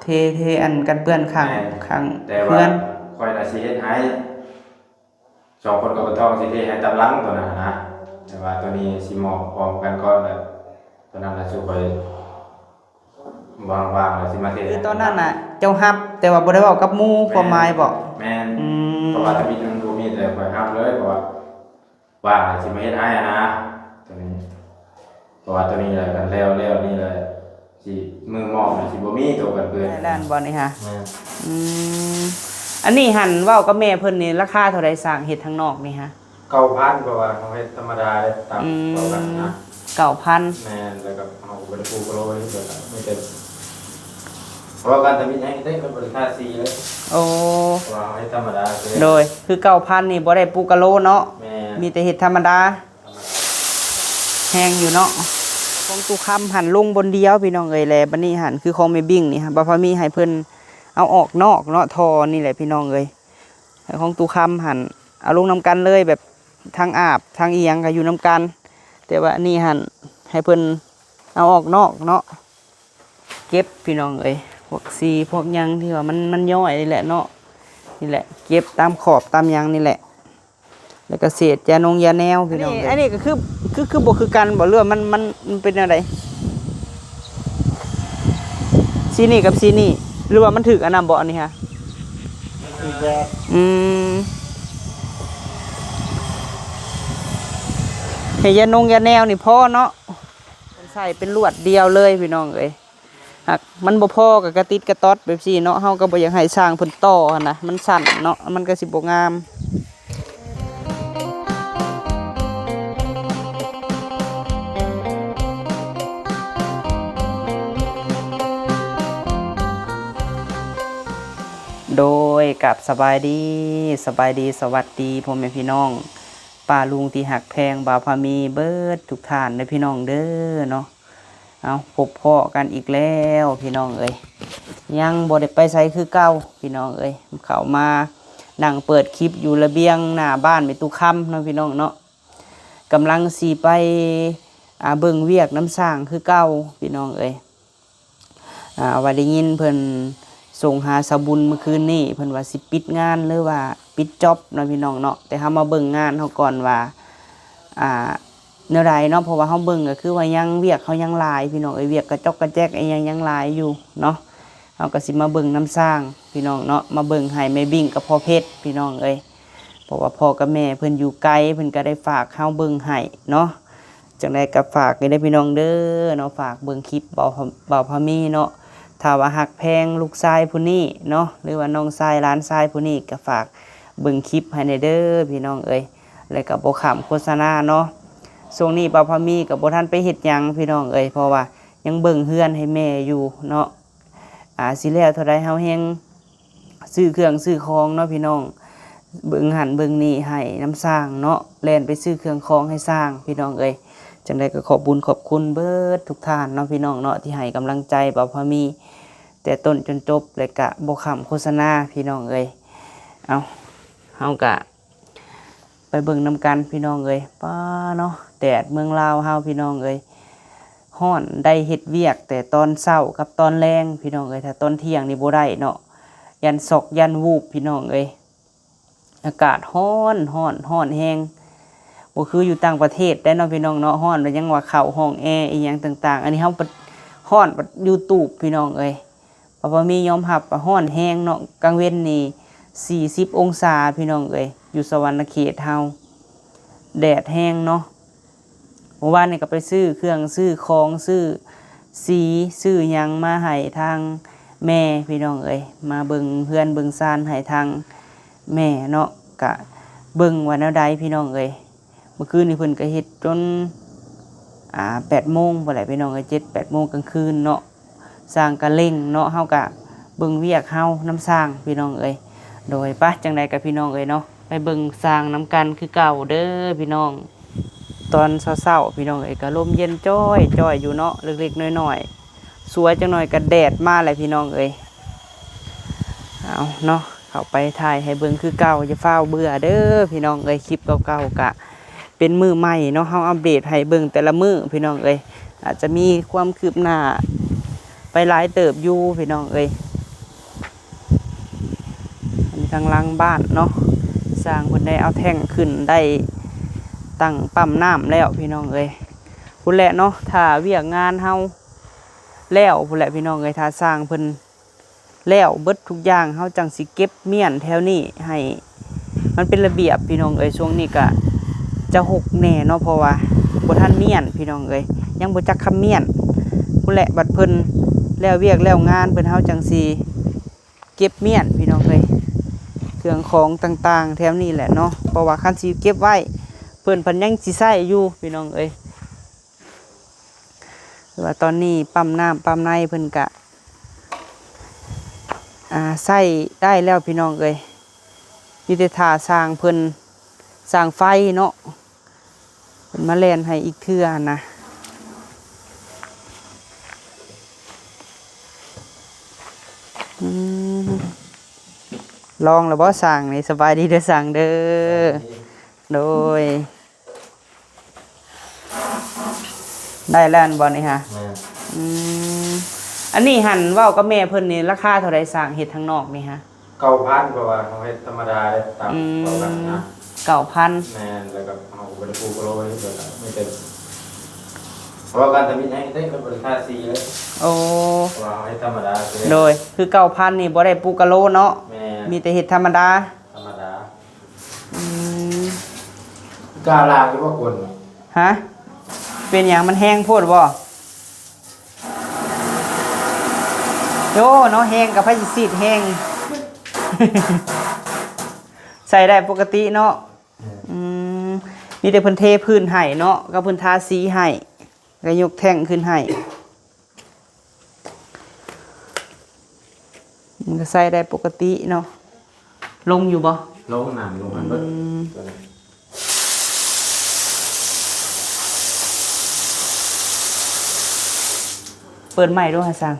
ເທ ເທອັນກັນເປື້ອນຂ້າງ ແມ່ນ ຂ້າງ ແຕ່ວ່າເຮືອນ ຂ້ອຍນະຊິເຮັດໃຫ້ ສອງຄົນກັບປະທ້ອງຊິເທໃຫ້ຕາມຫຼັງໂຕນັ້ນນະ ແຕ່ວ່າໂຕນີ້ຊິມອບພ້ອມກັນກ່ອນ ແລ້ວໂຕນັ້ນລະສູ່ຂ້ອຍ ວ່າງໆ ແລ້ວຊິມາເທ ຄືຕອນນັ້ນນະ ເຈົ້າຮັບ ແຕ່ວ່າບໍ່ໄດ້ເວົ້າກັບໝູ່ ແມ່ນ ຄວາມໝາຍບໍ? ແມ່ນ ອືມ ເພາະວ່າທຳອິດມັນບໍ່ມີ ແຕ່ຂ້ອຍຮັບເລີຍ ເພາະວ່າວ່າງແລ້ວຊິມາເຮັດໃຫ້ຫັ້ນນະ ໂຕນີ້ ເພາະວ່າໂຕນີ້ແຫຼະ ຄັນແລ້ວ ແລ້ວນີ້ແຫຼະ ຊິມືມອບນີ້ຊິບໍ່ມີໂຕກັນເປື້ອນ ແລ້ວອັນບ່ອນນີ້ຫະ ແມ່ນ ອືມ ອັນນີ້ຫັ້ນເວົ້າກັບແມ່ເພິ່ນນີ້ ລາຄາເທົ່າໃດ ສ້າງເຮັດທາງນອກນີ້ຫະ? ເກົ້າພັນ ເພາະວ່າເຮົາເຮັດທຳມະດາເດ້ ຕາມ ອືມ ເວົ້າກັນນະ ເກົ້າພັນ ແມ່ນ ແລ້ວກໍເຮົາກໍບໍ່ໄດ້ປູກະໂລເລີຍ ແລ້ວກໍມີແຕ່ ເພາະວ່າການທຳອິດແຮງເດ້ ມັນບໍ່ໄດ້ທາສີເລີຍ ໂອ້ ເພາະວ່າເຮົາເຮັດທຳມະດາ ໂດຍ ຄືເກົ້າພັນນີ້ບໍ່ໄດ້ປູກະໂລເນາະ ແມ່ນ ມີແຕ່ເຮັດທຳມະດາ ທຳມະດາ ແຮງຢູ່ເນາະ ຂອງຕູ້ຄຳຫັ້ນລົງບ່ອນດຽວ ພີ່ນ້ອງເອີຍ ແລະບັດນີ້ຫັ້ນ ຄືຂອງແມ່ບິ້ງນີ້ ບ່າວພາມີໃຫ້ເພິ່ນເອົາອອກນອກເນາະ ທໍ່ນີ້ແຫຼະ ພີ່ນ້ອງເອີຍ ແລະຂອງຕູ້ຄຳຫັ້ນເອົາລົງນຳກັນເລີຍ ແບບທັງອາບທັງອີ່ຫຍັງກໍຢູ່ນຳກັນ ແຕ່ວ່າອັນນີ້ຫັ້ນໃຫ້ເພິ່ນເອົາອອກນອກເນາະ ເກັບພີ່ນ້ອງເອີຍ ພວກສີພວກຫຍັງທີ່ວ່າມັນ ມັນຍ້ອຍນີ້ແຫຼະເນາະ ນີ້ແຫຼະ ເກັບຕາມຂອບຕາມຫຍັງນີ້ແຫຼະ ແລ້ວກໍເສດຢານົງຢາແນວພີ່ນ້ອງເອີຍ ອັນນີ້ກໍຄື ຄື ຄືບໍ່ຄືກັນບໍ່ ຫຼືວ່າມັນ ມັນ ມັນເປັນແນວໃດ ສີນີ້ກັບສີນີ້ ຫຼືວ່າມັນຖືກອັນນັ້ນບໍ່ ອັນນີ້ຫະ ມັນຖືກແບບ ອືມ ໃຫ້ຢານົງຢາແນວນີ້ພໍເນາະ ໃສ່ເປັນລວດດຽວເລີຍພີ່ນ້ອງເອີຍ ຫາກມັນບໍ່ພໍກໍກະຕິດກະຕອດແບບຊີ້ເນາະ ເຮົາກໍບໍ່ຢາກໃຫ້ຊ່າງເພິ່ນຕໍ່ຫັ້ນນະ ມັນສັ້ນເນາະ ມັນກໍຊິບໍ່ງາມ. ໂດຍ ກາບສະບາຍດີ ສະບາຍດີ ສະຫວັດດີ ພໍ່ແມ່ພີ່ນ້ອງ ປ້າລຸງທີ່ຮັກແພງ ບ່າວພາມີ ເບິດທຸກທ່ານເດີພີ່ນ້ອງເດີເນາະ. ເອົາ ພົບພໍ້ກັນອີກແລ້ວພີ່ນ້ອງເອີຍ ຍັງບໍ່ໄດ້ໄປໃສຄືເກົ່າພີ່ນ້ອງເອີຍ ເຂົ້າມານັ່ງເປີດຄລິບຢູ່ລະບຽງໜ້າບ້ານແມ່ຕູ້ຄຳເນາະ ພີ່ນ້ອງເນາະ ກຳລັງຊິໄປ ອ່າ ເບິ່ງວຽກນຳຊ່າງຄືເກົ່າພີ່ນ້ອງເອີຍ ອ່າ ວ່າໄດ້ຍິນເພິ່ນສົ່ງຫາສາວບຸນມື້ຄືນນີ້ ເພິ່ນວ່າຊິປິດງານ ຫຼືວ່າປິດຈັອບເນາະ ພີ່ນ້ອງເນາະ ແຕ່ເຮົາມາເບິ່ງງານເຮົາກ່ອນວ່າ ອ່າ ແນວໃດເນາະ ເພາະວ່າເຮົາເບິ່ງກໍຄືວ່າຍັງ ວຽກເຮົາຍັງຫຼາຍພີ່ນ້ອງເອີຍ ວຽກກະຈອກກະແຈກອີ່ຫຍັງຍັງຫຼາຍຢູ່ເນາະ ເຮົາກໍຊິມາເບິ່ງນຳຊ່າງພີ່ນ້ອງເນາະ ມາເບິ່ງໃຫ້ແມ່ບິ້ງກັບພໍ່ເພັດພີ່ນ້ອງເອີຍ ເພາະວ່າພໍ່ກັບແມ່ເພິ່ນຢູ່ໄກ ເພິ່ນກໍໄດ້ຝາກເຮົາເບິ່ງໃຫ້ເນາະ ຈັ່ງໃດກໍຝາກນີ້ເດີພີ່ນ້ອງເດີເນາະ ຝາກເບິ່ງຄລິບບ່າວ ບ່າວພາມີເນາະ ຖ້າວ່າຮັກແພງລູກຊາຍຜູ້ນີ້ເນາະ ຫຼືວ່ານ້ອງຊາຍຫຼານຊາຍຜູ້ນີ້ ກໍຝາກເບິ່ງຄລິບໃຫ້ແດ່ເດີພີ່ນ້ອງເອີຍ ແລ້ວກໍບໍ່ຂ້າມໂຄສະນາເນາະ ຊ່ວງນີ້ບ່າວພາມີກໍບໍ່ທັນໄປເຮັດຫຍັງພີ່ນ້ອງເອີຍ ເພາະວ່າຍັງເບິ່ງເຮືອນໃຫ້ແມ່ຢູ່ເນາະ ອ່າ ຊິແລ້ວເທົ່າໃດເຮົາແຮ່ງຊື້ເຄື່ອງຊື້ຂອງເນາະພີ່ນ້ອງ ເບິ່ງຫັ້ນເບິ່ງນີ້ໃຫ້ນຳຊ່າງເນາະ ແລ່ນໄປຊື້ເຄື່ອງຂອງໃຫ້ຊ່າງພີ່ນ້ອງເອີຍ ຈັ່ງໃດກໍຂອບບຸນຂອບຄຸນເບິດທຸກທ່ານເນາະ ພີ່ນ້ອງເນາະ ທີ່ໃຫ້ກຳລັງໃຈບ່າວພາມີ ແຕ່ຕົ້ນຈົນຈົບ ແລະກະບໍ່ຂ້າມໂຄສະນາພີ່ນ້ອງເອີຍ ເອົາ ເຮົາກະ ໄປເບິ່ງນຳກັນພີ່ນ້ອງເອີຍ ປ້າເນາະ ແດດເມືອງລາວເຮົາພີ່ນ້ອງເອີຍ ຮ້ອນ ໄດ້ເຮັດວຽກແຕ່ຕອນເຊົ້າກັບຕອນແລງພີ່ນ້ອງເອີຍ ຖ້າຕອນທ່ຽງນີ້ບໍ່ໄດ້ເນາະ ຢ້ານຊັອກຢ້ານວູບພີ່ນ້ອງເອີຍ ອາກາດຮ້ອນ ຮ້ອນ ຮ້ອນແຮງ ບໍ່ຄືຢູ່ຕ່າງປະເທດໄດ໋ເນາະ ພີ່ນ້ອງເນາະ ຮ້ອນແລ້ວຍັງວ່າເຂົ້າຫ້ອງແອອີ່ຫຍັງຕ່າງໆ ອັນນີ້ເຮົາປະ ຮ້ອນປະຢູ່ຕູບພີ່ນ້ອງເອີຍ ປາປາມີຍອມຮັບວ່າຮ້ອນແຮງເນາະ ກາງເວັນນີ້ສີ່ສິບອົງສາພີ່ນ້ອງເອີຍ ຢູ່ສະຫວັນນະເຂດເຮົາ ແດດແຮງເນາະ ເມື່ອວານນີ້ກໍໄປຊື້ເຄື່ອງຊື້ຂອງ ຊື້ສີຊື້ຫຍັງມາໃຫ້ທາງແມ່ພີ່ນ້ອງເອີຍ ມາເບິ່ງເຮືອນເບິ່ງຊານໃຫ້ທາງແມ່ເນາະ ກະເບິ່ງວ່າແນວໃດພີ່ນ້ອງເອີຍ. ເມື່ອຄືນນີ້ເພິ່ນກໍເຮັດຈົນ ອ່າ ແປດໂມງພຸ້ນແຫຼະພີ່ນ້ອງເອີຍ ເຈັດແປດໂມງກາງຄືນເນາະ ຊ່າງກໍເລັ່ງເນາະ ເຮົາກໍເບິ່ງວຽກເຮົານຳຊ່າງພີ່ນ້ອງເອີຍ. ໂດຍ ປະ ຈັ່ງໃດກໍພີ່ນ້ອງເອີຍເນາະ ໄປເບິ່ງຊ່າງນຳກັນຄືເກົ່າເດີພີ່ນ້ອງ. ຕອນເຊົ້າໆພີ່ນ້ອງເອີຍ ກໍລົມເຢັນຈ້ອຍໆຢູ່ເນາະ ເລັກໆນ້ອຍໆ ສວຍຈັກໜ່ອຍກໍແດດມາແລ້ວພີ່ນ້ອງເອີຍ. ເອົາເນາະ ເຂົ້າໄປຖ່າຍໃຫ້ເບິ່ງຄືເກົ່າ ຢ່າຟ້າວເບື່ອເດີພີ່ນ້ອງເອີຍ. ຄລິບເກົ່າໆກະເປັນມື້ໃໝ່ເນາະ ເຮົາອັບເດດໃຫ້ເບິ່ງແຕ່ລະມື້ພີ່ນ້ອງເອີຍ. ອາດຈະມີຄວາມຄືບໜ້າ ໄປຫຼາຍເຕີບຢູ່ພີ່ນ້ອງເອີຍ. ອັນນີ້ທາງຫຼັງບ້ານເນາະ ຊ່າງເພິ່ນໄດ້ເອົາແທ້ງຂຶ້ນ ໄດ້ຕັ້ງປ້ຳນ້ຳແລ້ວພີ່ນ້ອງເອີຍ. ພຸ້ນແຫຼະເນາະ ຖ້າວຽກງານເຮົາແລ້ວພຸ້ນແຫຼະພີ່ນ້ອງເອີຍ ຖ້າຊ່າງເພິ່ນ ແລ້ວເບິດທຸກຢ່າງ ເຮົາຈັ່ງຊິເກັບມ້ຽນແຖວນີ້ໃຫ້ມັນເປັນລະບຽບພີ່ນ້ອງເອີຍ. ຊ່ວງນີ້ກະຈະຮົກແດ່ເນາະ ເພາະວ່າບໍ່ທັນມ້ຽນພີ່ນ້ອງເອີຍ ຍັງບໍ່ຈັກຄຳມ້ຽນ. ພຸ້ນແຫຼະ ບັດເພິ່ນແລ້ວວຽກແລ້ວງານເພິ່ນ ເຮົາຈັ່ງຊິເກັບມ້ຽນພີ່ນ້ອງເອີຍ ເຄື່ອງຂອງຕ່າງໆແຖວນີ້ແຫຼະເນາະ ເພາະວ່າຄັນຊິເກັບໄວ້ ເພິ່ນພັດຍັງຊິໃຊ້ຢູ່ພີ່ນ້ອງເອີຍ. ຄືວ່າຕອນນີ້ປ້ຳນ້ຳປ້ຳໃນເພິ່ນກະ ອ່າ ໃຊ້ໄດ້ແລ້ວພີ່ນ້ອງເອີຍ. ມີແຕ່ຖ້າຊ່າງເພິ່ນ ຊ່າງໄຟເນາະ ເພິ່ນມາແລ່ນໃຫ້ອີກເທື່ອຫັ້ນນະ. ອືມ ລອງແລ້ວບໍ່ຊ່າງນີ້? ສະບາຍດີເດີຊ່າງເດີ. ໂດຍ. ໄດ້ແລ້ວແມ່ນບໍ່ນີ້ຮະ? ແມ່ນ. ອືມ ອັນນີ້ຫັ້ນເວົ້າກັບແມ່ເພິ່ນນີ້ ລາຄາເທົ່າໃດຊ່າງເຮັດທາງນອກນີ້ຮະ? ເກົ້າພັນ ເພາະວ່າເຮົາເຮັດທຳມະດາເດ້ ຕາມ ອືມ ເວົ້າກັນນະ. ເກົ້າພັນ. ແມ່ນ ແລ້ວກໍເຮົາກໍບໍ່ໄດ້ປູກະໂລເຮັດ ແລ້ວກໍມີແຕ່ ເພາະວ່າການທຳອິດແຮງເດ້ ມັນບໍ່ໄດ້ທາສີເລີຍ. ໂອ້ ເພາະວ່າເຮົາເຮັດທຳມະດາເລີຍ. ໂດຍ ຄືເກົ້າພັນນີ້ບໍ່ໄດ້ປູກະໂລເນາະ? ແມ່ນ ມີແຕ່ເຮັດທຳມະດາ. ທຳມະດາ. ອືມ ກ້າລ້າງຢູ່ບໍ່ຄົນ? ຮະ? ເປັນຫຍັງ ມັນແຮງໂພດບໍ່? ໂອ້ ເນາະ ແຮງກະໃຜຊິສີດແຮງ ໃຊ້ໄດ້ປົກກະຕິເນາະ. ແມ່ນ. ອືມ ມີແຕ່ເພິ່ນເທພື້ນໃຫ້ເນາະ ກັບເພິ່ນທາສີໃຫ້ ກະຍົກແທ້ງຂຶ້ນໃຫ້. ມັນກໍໃຊ້ໄດ້ປົກກະຕິເນາະ. ລົງຢູ່ບໍ່? ລົງ ນ້ຳລົງ ອືມ ເບິດ. ເປີດໃໝ່ດູຫາຊ່າງ.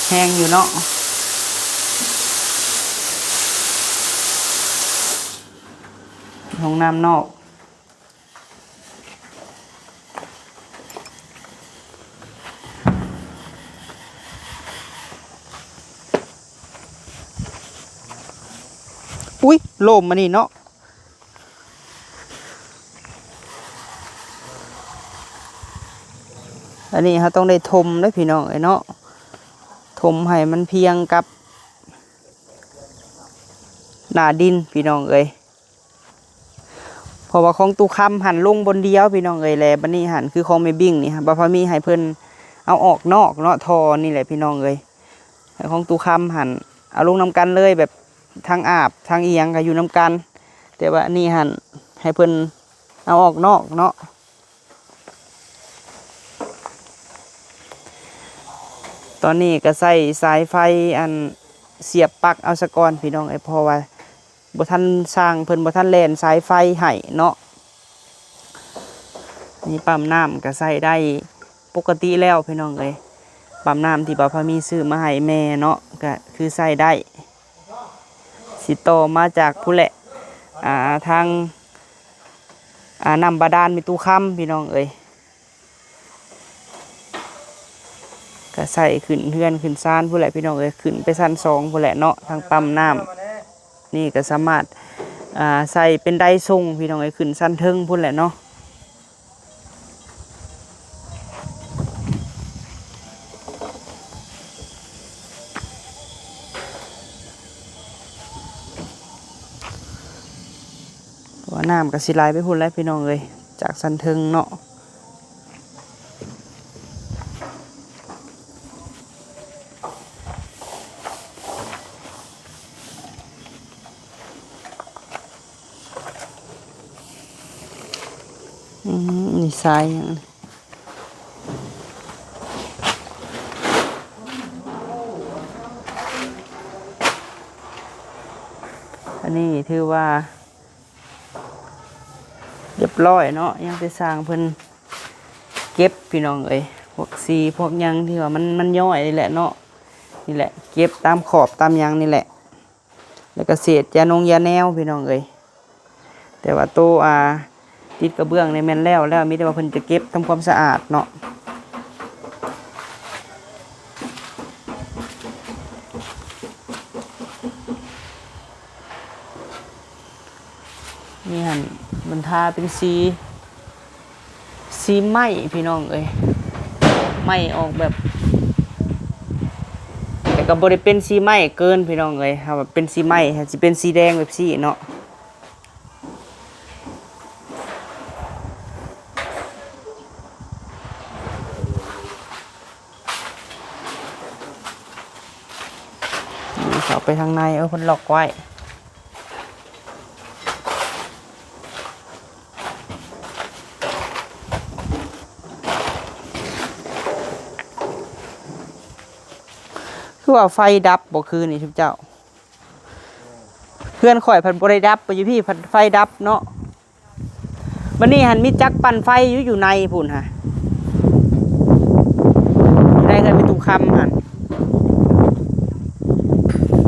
ແຮງຢູ່ເນາະ. ຫ້ອງນ້ຳນອກ. ອຸ້ຍ ລົມອັນນີ້ເນາະ. ອັນນີ້ເຮົາຕ້ອງໄດ້ຖົມເດ້ພີ່ນ້ອງເອີຍເນາະ ຖົມໃຫ້ມັນພຽງກັບໜ້າດິນພີ່ນ້ອງເອີຍ. ເພາະວ່າຂອງຕູ້ຄຳຫັ້ນລົງບ່ອນດຽວພີ່ນ້ອງເອີຍ ແລະບັດນີ້ຫັ້ນຄືຂອງແມ່ບິ້ງນີ້ ບ່າວພາມີໃຫ້ເພິ່ນເອົາອອກນອກເນາະ ທໍ່ນີ້ແຫຼະພີ່ນ້ອງເອີຍ. ແລະຂອງຕູ້ຄຳຫັ້ນເອົາລົງນຳກັນເລີຍ ແບບທາງອາບທາງອີ່ຫຍັງກໍຢູ່ນຳກັນ ແຕ່ວ່າອັນນີ້ຫັ້ນໃຫ້ເພິ່ນເອົາອອກນອກເນາະ. ຕອນນີ້ກໍໃຊ້ສາຍໄຟອັນສຽບປັກເອົາສະກ່ອນພີ່ນ້ອງເອີຍ ເພາະວ່າ ບໍ່ທັນ ຊ່າງເພິ່ນບໍ່ທັນແລ່ນສາຍໄຟໃຫ້ເນາະ. ນີ້ປ້ຳນ້ຳກໍໃຊ້ໄດ້ປົກກະຕິແລ້ວພີ່ນ້ອງເອີຍ. ປ້ຳນ້ຳທີ່ບ່າວພາມີຊື້ມາໃຫ້ແມ່ເນາະ ກໍຄືໃຊ້ໄດ້ ຊິຕໍ່ມາຈາກພຸ້ນແຫຼະ ອ່າ ທາງ ອ່າ ນ້ຳບາດານແມ່ຕູ້ຄຳພີ່ນ້ອງເອີຍ. ກະໃສ່ຂຶ້ນເຮືອນຂຶ້ນຊານພຸ້ນແຫຼະພີ່ນ້ອງເອີຍ ຂຶ້ນໄປຊັ້ນສອງພຸ້ນແຫຼະເນາະ ທາງປ້ຳນ້ຳນີ້ກະສາມາດ ອ່າ ໃສ່ເປັນໄດສົ່ງພີ່ນ້ອງເອີຍ ຂຶ້ນຊັ້ນເທິງພຸ້ນແຫຼະເນາະ. ເພາະວ່ານ້ຳກໍຊິໄຫຼໄປພຸ້ນແຫຼະພີ່ນ້ອງເອີຍ ຈາກຊັ້ນເທິງເນາະ. ອືມ ນີ້ຊາຍຫຍັງນີ້? ອັນນີ້ຖືວ່າຮຽບຮ້ອຍເນາະ ຍັງແຕ່ຊ່າງເພິ່ນເກັບພີ່ນ້ອງເອີຍ ພວກສີພວກຫຍັງທີ່ວ່າມັນ ມັນຍ້ອຍນີ້ແຫຼະເນາະ ນີ້ແຫຼະ ເກັບຕາມຂອບຕາມຫຍັງນີ້ແຫຼະ ແລ້ວກໍເສດຢານົງຢາແນວພີ່ນ້ອງເອີຍ. ແຕ່ວ່າໂຕ ອ່າ ຕິດກະເບື້ອງນີ້ແມ່ນແລ້ວແລ້ວ ມີແຕ່ວ່າເພິ່ນຈະເກັບທຳຄວາມສະອາດເນາະ. ມັນທາເປັນສີ ສີໄມ້ພີ່ນ້ອງເອີຍ ໄມ້ອອກແບບ ແຕ່ກໍບໍ່ໄດ້ເປັນສີໄມ້ເກີນພີ່ນ້ອງເອີຍ ຖ້າວ່າເປັນສີໄມ້ ຊິເປັນສີແດງແບບຊີ້ເນາະ. ເຂົ້າໄປທາງໃນ ເອີ ເພິ່ນລັອກໄວ້. ຄືວ່າໄຟດັບບໍ່ຄືນນີ້ຊຸມເຈົ້າ? ເຮືອນຂ້ອຍພັດບໍ່ໄດ້ດັບ ຢູ່ພີ້ພັດໄຟດັບເນາະ. ບັດນີ້ຫັ້ນມີຈັກປັ່ນໄຟຢູ່ ຢູ່ໃນພຸ້ນຫະ ຢູ່ໃນເຮືອນແມ່ຕູ້ຄຳຫັ້ນ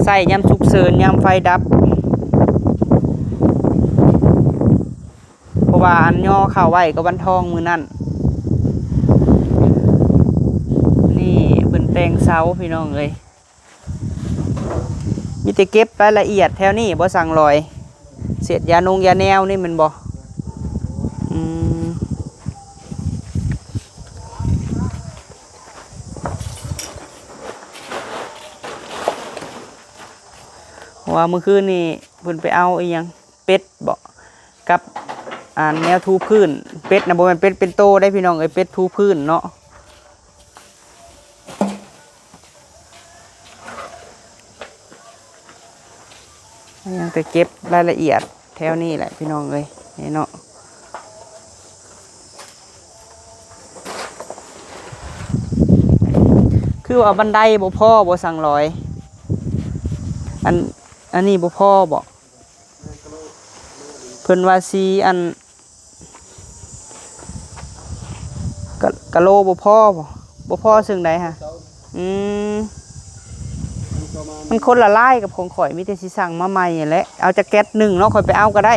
ໃຊ້ຍາມສຸກເສີນ ຍາມໄຟດັບ ເພາະວ່າອັນຍໍເຂົ້າໄວ້ກັບວັນທອງມື້ນັ້ນ. ນີ້ເພິ່ນແຕ່ງເສົາພີ່ນ້ອງເອີຍ. ມີແຕ່ເກັບລາຍລະອຽດແຖວນີ້ບໍ່ ຊ່າງຫຼອຍ? ເສດຢານົງຢາແນວນີ້ແມ່ນບໍ່? ອືມ ເພາະວ່າມື້ຄືນນີ້ເພິ່ນໄປເອົາອີ່ຫຍັງ ເປັດບໍ ກັບອັນແນວຖູພື້ນ. ເປັດນະ ບໍ່ແມ່ນເປັດເປັນໂຕເດ້ພີ່ນ້ອງເອີຍ ເປັດຖູພື້ນເນາະ. ຍັງແຕ່ເກັບລາຍລະອຽດແຖວນີ້ແຫຼະພີ່ນ້ອງເອີຍ ນີ້ເນາະ. ຄືວ່າບັນໄດບໍ່ພໍບໍ່ ຊ່າງຫຼອຍ? ອັນ ອັນນີ້ບໍ່ພໍບໍ່? ເພິ່ນວ່າສີອັນ ກະ ກະໂລບໍ່ພໍບໍ່? ບໍ່ພໍເຊິ່ງໃດຫະ? ອືມ ມັນຄົນລະລາຍກັບຂອງຂ້ອຍ ມີແຕ່ຊິສັ່ງມາໃໝ່ຫັ້ນແຫຼະ. ເອົາຈັກແກັດໜຶ່ງເນາະ ຂ້ອຍໄປເອົາກໍໄດ້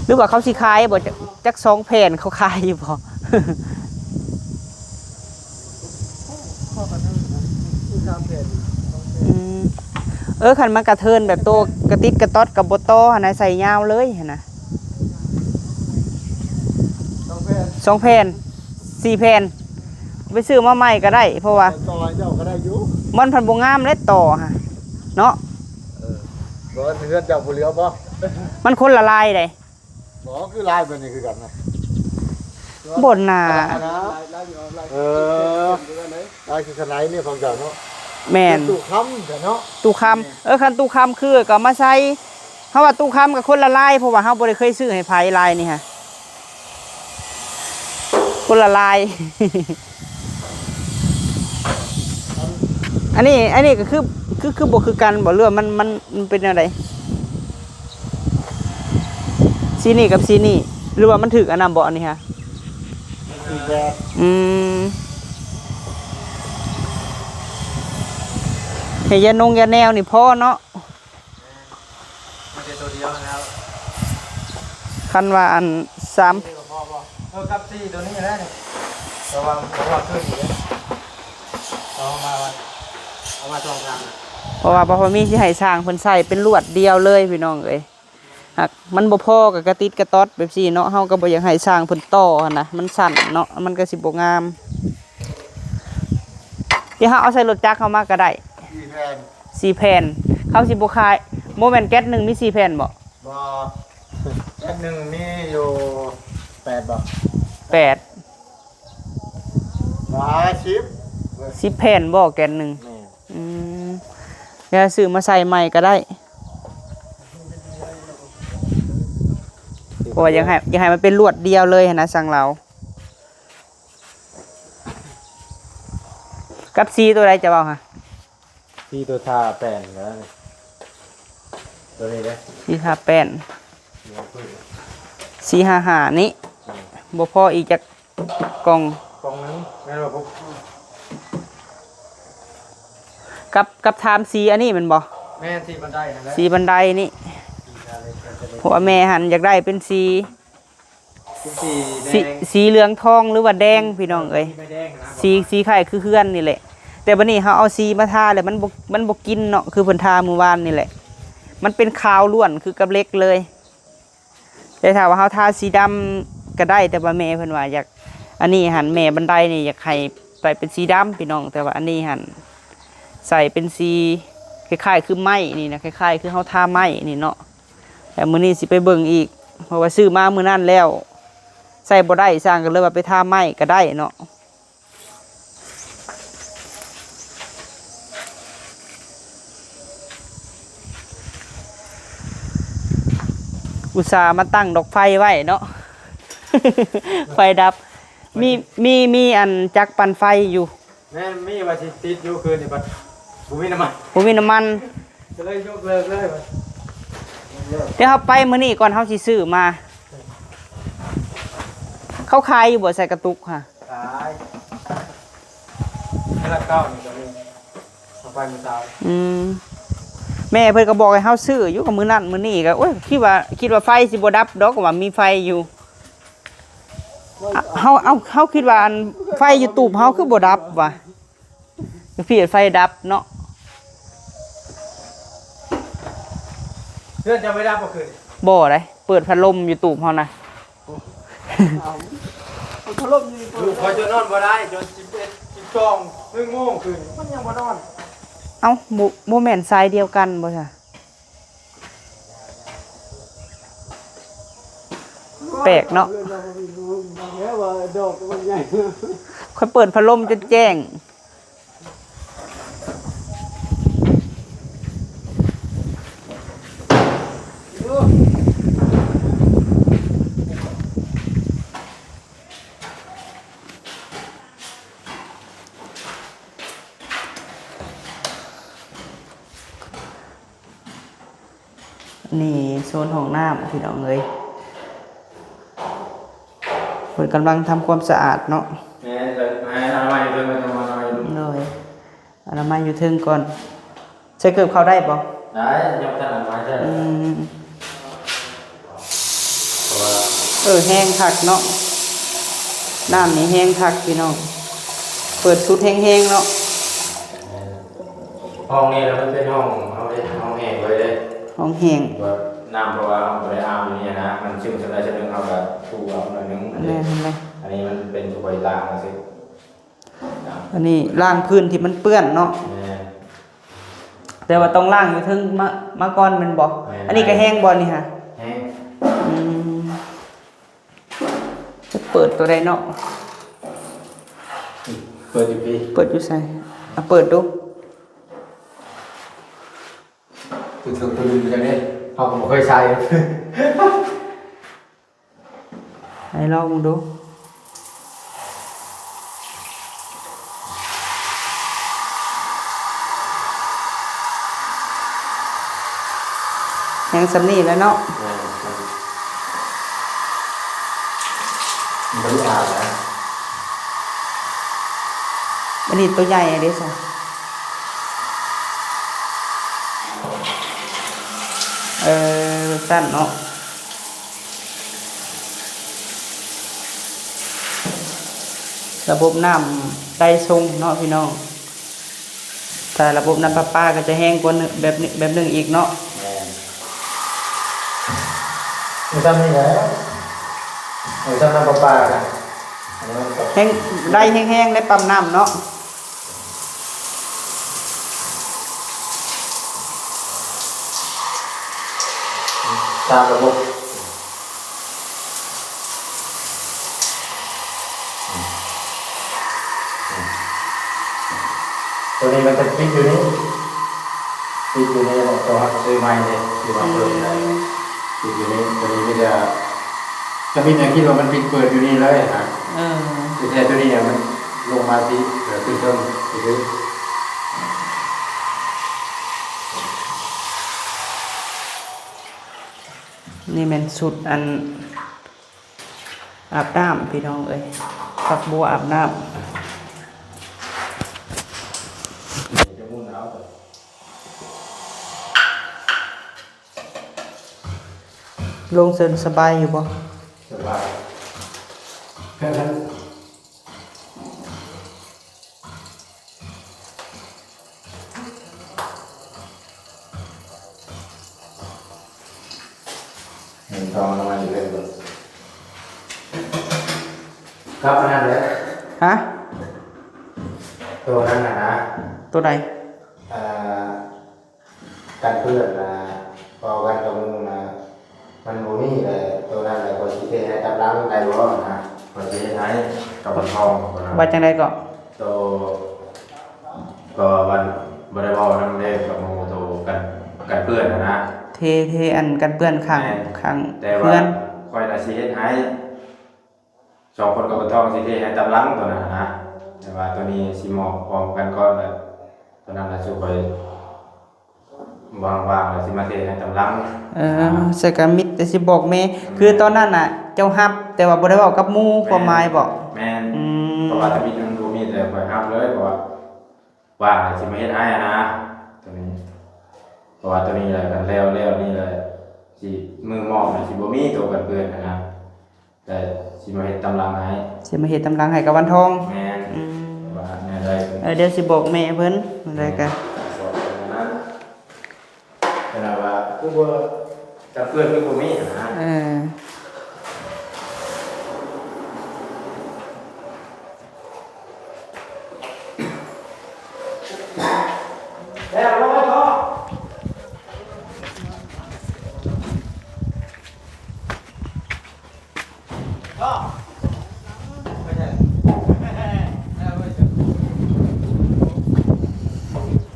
ຫຼືວ່າເຂົາຊິຂາຍບໍ່? ຈັກ ຈັກສອງແຜ່ນ ເຂົາຂາຍຢູ່ບໍ່? ອືມ ເອີ ຄັນມັນກະເທີນແບບໂຕກະຕິດກະຕອດກະບໍ່ຕໍ່ຫັ້ນນະ ໃສ່ຍາວເລີຍຫັ້ນນະ ສອງແຜ່ນ ສອງແຜ່ນ ສີ່ແຜ່ນ ໄປຊື້ມາໃໝ່ກໍໄດ້ ເພາະວ່າ ຕໍ່ໃຫ້ເຈົ້າກໍໄດ້ຢູ່ ມັນພັດບໍ່ງາມແລ້ວຕໍ່ຫະເນາະ. ເອີ ບໍ່ ເຮືອນເຈົ້າບໍ່ເຫຼືອບໍ່? ມັນຄົນລະລາຍໃດ. ບໍ່ ຄືລາຍແບບນີ້ຄືກັນນະ ບໍ່ໜ້າ ອັນນັ້ນນະ ເອີ ລາຍຄືຄັນໄນນີ້ຂອງເຈົ້າເນາະ. ແມ່ນ ຕູ້ຄຳເນາະ ຕູ້ຄຳ. ເອີ ຄັນຕູ້ຄຳຄືກໍເອົາມາໃສ່ ເຮົາວ່າຕູ້ຄຳກໍຄົນລະລາຍ ເພາະວ່າເຮົາບໍ່ໄດ້ເຄີຍຊື້ໃຫ້ໃຜລາຍນີ້ຫະ ຄົນລະລາຍ. ອັນນີ້ ອັນນີ້ກໍຄື ຄື ຄືບໍ່ຄືກັນບໍ່ ຫຼືວ່າມັນ ມັນ ມັນເປັນແນວໃດ? ສີນີ້ກັບສີນີ້ ຫຼືວ່າມັນຖືກອັນນັ້ນບໍ່ ອັນນີ້ຫະ? ມັນຖືກແບບ ອືມ ໃຫ້ຢານົງຢາແນວນີ້ພໍເນາະ. ມັນເປັນໂຕດຽວແລ້ວ ຄັນວ່າອັນສາມ ນີ້ກໍພໍບໍ່? ເອີ ກັບສີ່ໂຕນີ້ແຫຼະນີ້ ແຕ່ວ່າບໍ່ຮອດຄືນອີກເດ້ ເອົາມາ ເອົາມາສອງທາງ ເພາະວ່າບໍ່ພໍມີຊິໃຫ້ຊ່າງເພິ່ນໃສ່ເປັນລວດດຽວເລີຍພີ່ນ້ອງເອີຍ. ຫາກມັນບໍ່ພໍກໍກະຕິດກະຕອດແບບຊີ້ເນາະ ເຮົາກໍບໍ່ຢາກໃຫ້ຊ່າງເພິ່ນຕໍ່ຫັ້ນນະ ມັນສັ້ນເນາະ ມັນກໍຊິບໍ່ງາມ. ດຽວເຮົາເອົາໃສ່ລົດຈັກເຮົາມາກໍໄດ້ ສີ່ແຜ່ນ ສີ່ແຜ່ນ ເຂົາຊິບໍ່ຂາຍ ບໍ່ແມ່ນແກັດໜຶ່ງມີສີ່ແຜ່ນບໍ່? ບໍ່ ແກັດໜຶ່ງມີຢູ່ແປດບໍ່? ແປດ ຫຼາຍ ສິບ ສິບແຜ່ນບໍ່ແກັດໜຶ່ງ? ແມ່ນ ອືມ ດຽວຊື້ມາໃສ່ໃໝ່ກໍໄດ້ ເພາະວ່າຢາກໃຫ້ ຢາກໃຫ້ມັນເປັນລວດດຽວເລີຍຫັ້ນນະ ຊ່າງລາວ. ກັບສີໂຕໃດຈະເວົ້າຫະ? ສີ່ໂຕທາແປ້ນກໍໄດ້ ໂຕນີ້ເດ້ ສີ່ທາແປ້ນ ສີ່ຫ້າຫ້ານີ້ ອືມ ບໍ່ພໍອີກຈັກກ່ອງ? ກ່ອງໜຶ່ງແມ່ນບໍ່? ກັບ ກັບທາມສີອັນນີ້ແມ່ນບໍ່? ແມ່ນ ສີບັນໄດຫັ້ນແຫຼະ ສີບັນໄດນີ້ ເພາະວ່າແມ່ຫັ້ນຢາກໄດ້ເປັນສີ ເປັນສີແດງ ສີ ສີເຫຼືອງທອງ ຫຼືວ່າແດງ ພີ່ນ້ອງເອີຍ ສີແດງນະ ສີ ສີຄ້າຍຄືເຮືອນນີ້ແຫຼະ ແຕ່ບັດນີ້ເຮົາເອົາສີມາທາແລ້ວມັນບໍ່ ມັນບໍ່ກິນເນາະ ຄືເພິ່ນທາມື້ວານນີ້ແຫຼະ ມັນເປັນຂາວລ້ວນຄືກັບເຫຼັກເລີຍ. ແຕ່ຖ້າວ່າເຮົາທາສີດຳກໍໄດ້ ແຕ່ວ່າແມ່ເພິ່ນວ່າຢາກ ອັນນີ້ຫັ້ນ ແມ່ບັນໄດນີ້ຢາກໃຫ້ໃສ່ເປັນສີດຳພີ່ນ້ອງ ແຕ່ວ່າອັນນີ້ຫັ້ນໃສ່ເປັນສີຄ້າຍໆຄືໄມ້ນີ້ນະ ຄ້າຍໆຄືເຮົາທາໄມ້ນີ້ເນາະ. ແລ້ວມື້ນີ້ຊິໄປເບິ່ງອີກ ເພາະວ່າຊື້ມາມື້ນັ້ນແລ້ວໃສ່ບໍ່ໄດ້ ຊ່າງກໍເລີຍວ່າໄປທາໄມ້ກໍໄດ້ເນາະ. ອຸດສ່າມາຕັ້ງດອກໄຟໄວ້ເນາະ ໄຟດັບ. ມີ ມີ ມີອັນຈັກປັ່ນໄຟຢູ່. ແມ່ນ ມີວ່າຊິຕິດຢູ່ຄືນນີ້ ບັດບໍ່ມີນ້ຳມັນ ບໍ່ມີນ້ຳມັນ ກໍເລີຍຍົກເລີກເລີຍວ່າ. ດຽວເຮົາໄປມື້ນີ້ກ່ອນ ເຮົາຊິຊື້ມາ. ເຂົາຂາຍຢູ່ບໍ່ ໃສ່ກະຕຸກຫະ? ຂາຍ ເທື່ອລະເກົ້ານີ້ກໍມີ ເອົາໄປມື້ເຊົ້າ. ອືມ ແມ່ເພິ່ນກໍບອກໃຫ້ເຮົາຊື້ຢູ່ ກໍມື້ນັ້ນມື້ນີ້ກໍ ໂອ້ຍ ຄິດວ່າ ຄິດວ່າໄຟຊິບໍ່ດັບດອກ ວ່າມີໄຟຢູ່. ເຮົາ ເຮົາ ເຮົາຄິດວ່າອັນໄຟຢູ່ຕູບເຮົາຄືບໍ່ດັບຫວາ? ຢູ່ພີ້ໄຟດັບເນາະ. ເຮືອນເຈົ້າໄຟດັບບໍ່ຄືນ? ບໍ່ໄດ໋ ເປີດພັດລົມຢູ່ຕູບເຮົານະ. ເອົາ ເປີດພັດລົມຢູ່ນີ້ ລູກຂ້ອຍຈົນນອນບໍ່ໄດ້ ຈົນສິບເອັດ ສິບສອງ ໜຶ່ງໂມງຄືນ ມັນຍັງບໍ່ນອນ. ເອົ້າ ບໍ່ ບໍ່ແມ່ນສາຍດຽວກັນບໍ່ຊະ? ແປກເນາະ ຂ້ອຍເປີດພັດລົມຈົນແຈ້ງ. ນີ້ໂຊນຫ້ອງນ້ຳພີ່ນ້ອງເອີຍ ເພິ່ນກຳລັງທຳຄວາມສະອາດເນາະ. ແມ່ນ ເອີ ໃຫ້ອະນາໄມຢູ່ເທິງ ອະນາໄມຢູ່ເທິງ ໂດຍ ອະນາໄມຢູ່ເທິງກ່ອນ. ໃສ່ເກີບເຂົ້າໄດ້ບໍ່? ໄດ້ ຍັງບໍ່ທັນອະນາໄມເທື່ອ. ອືມ ເພາະວ່າ ເອີ ແຮງຄັກເນາະ ນ້ຳນີ້ແຮງຄັກພີ່ນ້ອງ ເປີດສຸດແຮງໆເນາະ. ແມ່ນ ຫ້ອງນີ້ລະມັນເປັນຫ້ອງ ເຮົາເຮັດຫ້ອງແຫ້ງໄວ້ເດ້ ຫ້ອງແຫ້ງ ວ່ານ້ຳ ເພາະວ່າເຮົາບໍ່ໄດ້ອາບຢູ່ນີ້ນະ ມັນຊຶມສ່ຳໃດສ່ຳໜຶ່ງ ເຮົາກໍຖູເອົາໜ້ອຍໜຶ່ງ. ແມ່ນ ອັນນີ້ມັນເປັນຖ້ວຍລ້າງຊື່ໆ ອັນນີ້ລ້າງພື້ນທີ່ມັນເປື້ອນເນາະ. ແມ່ນ ແຕ່ວ່າຕ້ອງລ້າງຢູ່ເທິງມາ ມາກ່ອນແມ່ນບໍ່? ແມ່ນ ອັນນີ້ກໍແຫ້ງບໍ່ນີ້ຫະ? ແຫ້ງ. ອືມ ຈະເປີດຕົວໃດເນາະ? ເປີດຢູ່ພີ້ ເປີດຢູ່ໃສ? ອະ ເປີດດູ. ຕົວ ຕົວ ຕົວນີ້ມັນຈັ່ງໃດ? ເຮົາກໍບໍ່ເຄີຍໃຊ້. ໃຫ້ລອງເບິ່ງດູ ຍັງສ່ຳນີ້ແຫຼະເນາະ. ແມ່ນ ມັນບໍ່ໄດ້ອາບນະ ອັນນີ້ຕົວໃຫຍ່ເດ້ຊະ. ເອີ ຊັ້ນເນາະ. ລະບົບນ້ຳໄດ້ຊົງເນາະພີ່ນ້ອງ ຖ້າລະບົບນ້ຳປະປາກໍຈະແຮງກວ່າ ແບບນີ້ ແບບໜຶ່ງອີກເນາະ. ແມ່ນ ເອົາຊ່ຳນີ້ແຫຼະ ເອົາຊ່ຳນ້ຳປະປານະ ອັນນີ້ມັນກໍແຮງ ໄດ້ແຮງໆ ໄດ້ປ້ຳນ້ຳເນາະ. ຕາມລະບົບ ຕົວນີ້ມັນຈະຕິດຢູ່ນີ້ ຕິດຢູ່ນີ້ ເພາະເຮົາຊື້ໃໝ່ເດ້ ຊື້ມາເພີ່ມໄດ້. ອືມ ຕິດຢູ່ນີ້ ຕົວນີ້ມີແຕ່ ທຳອິດຫຍັງຄິດວ່າມັນປິດເປີດຢູ່ນີ້ເລີຍນະ. ເອີ ທີ່ແທ້ຕົວນີ້ມັນລົງມາທີ່ ເອີ ຂຶ້ນເທິງຊື່ໆ. ນີ້ແມ່ນຊຸດອັນອາບນ້ຳພີ່ນ້ອງເອີຍ ຝັກບົວອາບນ້ຳ. ລົງເຊິ່ງສະບາຍຢູ່ບໍ່? ສະບາຍ. ເອີ ສອງອັນນັ້ນເລີຍ ກັບອັນນັ້ນເລີຍ. ຮະ? ໂຕນັ້ນນະນະ. ໂຕໃດ? ອ່າ ກັນເປື້ອນນະ ເວົ້າກັນກັບໝູ່ນະ ມັນບໍ່ມີແຫຼະ. ໂຕນັ້ນແຫຼະ ຂ້ອຍຊິເທໃຫ້ຕາມຫຼັງໄດ້ບໍ່ນະ? ຂ້ອຍຊິເຮັດໃຫ້ກັບວັນທອງ. ວ່າຈັ່ງໃດເກາະ? ໂຕ ກໍວ່າບໍ່ໄດ້ເວົ້ານຳເດ້ກັບໝູ່ ໂຕກັນ ກັນເປື້ອນຫັ້ນນະ. ເທ ເທອັນກັນເປື້ອນຂ້າງ ແມ່ນ ຂ້າງເຮືອນ. ແຕ່ວ່າຂ້ອຍນະຊິເຮັດໃຫ້ ສອງຄົນກັບວັນທອງຊິເທໃຫ້ຕາມຫຼັງໂຕນັ້ນນະ. ແຕ່ວ່າໂຕນີ້ຊິມອບພ້ອມກັນກ່ອນ ແລ້ວໂຕນັ້ນລະສູ່ຂ້ອຍ ວ່າງໆ ແລ້ວຊິມາເທໃຫ້ຕາມຫຼັງ. ເອີ ອ່າ ໃສ່ກະມິດແຕ່ຊິບອກແມ່. ແມ່ນ. ຄືຕອນນັ້ນນະ ເຈົ້າຮັບ ແຕ່ວ່າບໍ່ໄດ້ເວົ້າກັບໝູ່. ແມ່ນ. ຄວາມໝາຍບໍ? ແມ່ນ. ອືມ. ເພາະວ່າທຳອິດມັນບໍ່ມີ ແຕ່ຂ້ອຍຮັບເລີຍ ເພາະວ່າວ່າງແລ້ວຊິມາເຮັດໃຫ້ຫັ້ນນະ ໂຕນີ້. ເພາະວ່າໂຕນີ້ແຫຼະ ຄັນແລ້ວ ແລ້ວນີ້ແຫຼະ ຊິ ມື້ມອບນະ ຊິບໍ່ມີໂຕກັນເປື້ອນຫັ້ນນະ. ແຕ່ຊິມາເຮັດຕາມຫຼັງໃຫ້. ຊິມາເຮັດຕາມຫຼັງໃຫ້ກັບວັນທອງ. ແມ່ນ. ອືມ. ວ່າແນວໃດ. ເອີ ດຽວຊິບອກແມ່ເພິ່ນ ແມ່ນ ແລ້ວກະ ບອກເພິ່ນນັ້ນ ເພິ່ນວ່າ ຄືບໍ່ ຈັກເພື່ອນຄືບໍ່ມີຫັ້ນນະ. ເອີ.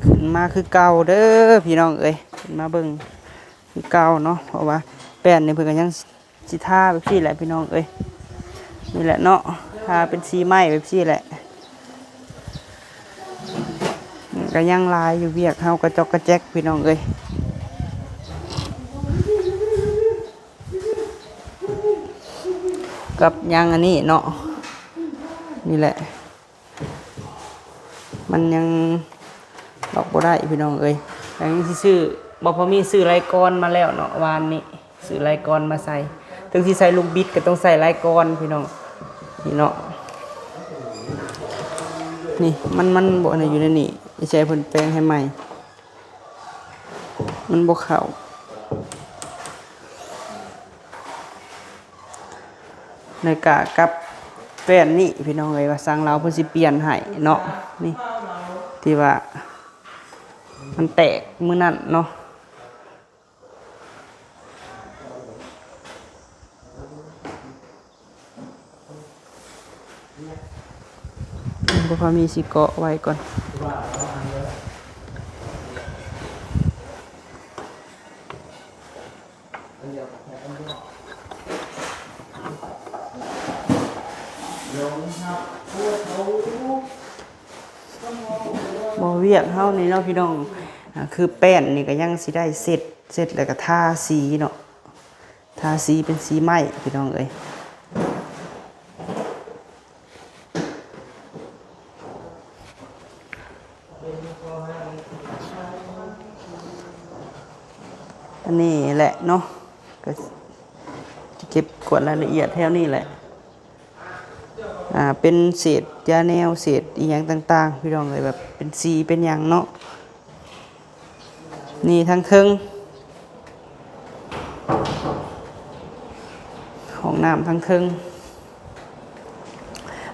ຂຶ້ນມາຄືເກົ່າເດີພີ່ນ້ອງເອີຍ ຂຶ້ນມາເບິ່ງຄືເກົ່າເນາະ ເພາະວ່າແປ້ນນີ້ເພິ່ນກໍຍັງຊິທາແບບຊີ້ແຫຼະພີ່ນ້ອງເອີຍ ນີ້ແຫຼະເນາະ ທາເປັນສີໄມ້ແບບຊີ້ແຫຼະ ກໍຍັງຫຼາຍຢູ່ ວຽກເຮົາກະຈອກກະແຈກພີ່ນ້ອງເອີຍ. ກັບຍັງອັນນີ້ເນາະ ນີ້ແຫຼະ ມັນຍັງອອກບໍ່ໄດ້ພີ່ນ້ອງເອີຍ ແລ້ວຍັງຊິຊື້ ບໍ່ພໍມີຊື້ໄລກອນມາແລ້ວເນາະ ວານນີ້ຊື້ໄລກອນມາໃສ່ ເຖິງຊິໃສ່ລູກບິດກໍຕ້ອງໃສ່ໄລກອນພີ່ນ້ອງ ນີ້ເນາະ ນີ້ ມັນ ມັນບໍ່ອັນນີ້ ຢູ່ໃນນີ້ ໃຊ້ເພິ່ນແປງໃຫ້ໃໝ່. ມັນບໍ່ເຂົ້າ ໃນກະກັບແປ້ນນີ້ພີ່ນ້ອງເອີຍ ວ່າຊ່າງລາວເພິ່ນຊິປ່ຽນໃຫ້ເນາະ ນີ້ ທີ່ວ່າມັນແຕກມື້ນັ້ນເນາະ. ບໍ່ພໍມີຊິເກາະໄວ້ກ່ອນ ບໍ່ ວຽກເຮົານີ້ເນາະພີ່ນ້ອງ ອ່າ ຄືແປ້ນນີ້ກໍຍັງຊິໄດ້ເຊັດ ເຊັດແລ້ວກໍທາສີເນາະ. ທາສີເປັນສີໄມ້ພີ່ນ້ອງເອີຍ ອັນນີ້ແຫຼະເນາະ ກໍຈະເກັບກວດລາຍລະອຽດແຖວນີ້ແຫຼະ ອ່າ ເປັນເສດຢາແນວ ເສດອີ່ຫຍັງຕ່າງໆ ພີ່ນ້ອງເອີຍ ແບບເປັນສີເປັນຫຍັງເນາະ. ນີ້ທາງເທິງ ຫ້ອງນ້ຳທາງເທິງ